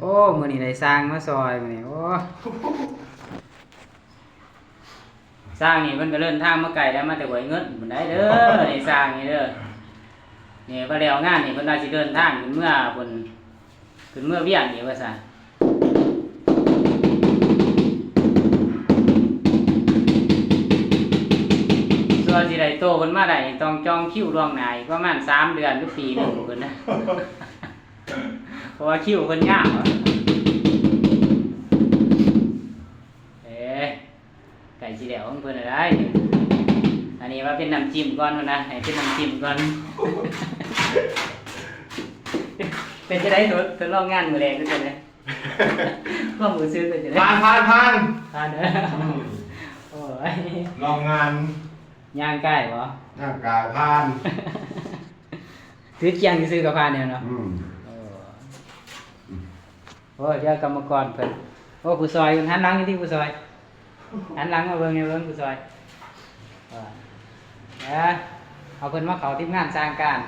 ໂອ້ ມື້ນີ້ໄດ້ຊ່າງມາຊ່ອຍມື້ນີ້ ໂອ້ ຊ່າງນີ້ເພິ່ນກໍເດີນທາງມາໄກແລ້ວ ມາແຕ່ຫ້ວຍເງິນພຸ້ນໃດເດີ ນີ້ຊ່າງນີ້ເດີ ນີ້ ພໍແລ້ວງານນີ້ເພິ່ນວ່າຊິເດີນທາງຂຶ້ນເມືອພຸ້ນ ຂຶ້ນເມືອວຽງອີກວ່າຊັ້ນ ສ່ວນຊິໄດ້ໂຕເພິ່ນມາໄດ້ ຕ້ອງຈອງຄິວລ່ວງໜ້າອີກປະມານສາມເດືອນ ຫຼື ປີໜຶ່ງພຸ້ນນະ ເພາະວ່າຄິວເພິ່ນຍາວ ເອີ ໃກ້ຊິແລ້ວຂອງເພິ່ນແລ້ວໃດ໋ ອັນນີ້ວ່າເປັນນ້ຳຈິ້ມກ່ອນພຸ້ນນະ ໃຫ້ເປັນນ້ຳຈິ້ມກ່ອນ ເປັນຈັ່ງໃດ ທົດລອງງານມື້ແລກເປັນຈັ່ງໃດ ຄວາມຮູ້ສຶກເປັນຈັ່ງໃດ ຜ່ານ ຜ່ານ ຜ່ານ ຜ່ານເດີ ອືມ ໂອ້ຍ ລອງງານ ຍ່າງກາຍບໍ່ ຍ່າງກາຍຜ່ານ ຖືກຽງຊື່ໆກໍຜ່ານແລ້ວເນາະ ອືມ ໂອ້ ໂອ້ ເຈົ້າກຳມະກອນເພິ່ນ ໂອ້ ຜູ້ຊ່ອຍເພິ່ນ ຫັນຫຼັງຢູ່ຕິຜູ້ຊ່ອຍ ຫັນຫຼັງມາເບິ່ງໃຫ້ເບິ່ງຜູ້ຊ່ອຍ ເອີ ເອົາເພິ່ນມາເຂົ້າທີມງານສ້າງການ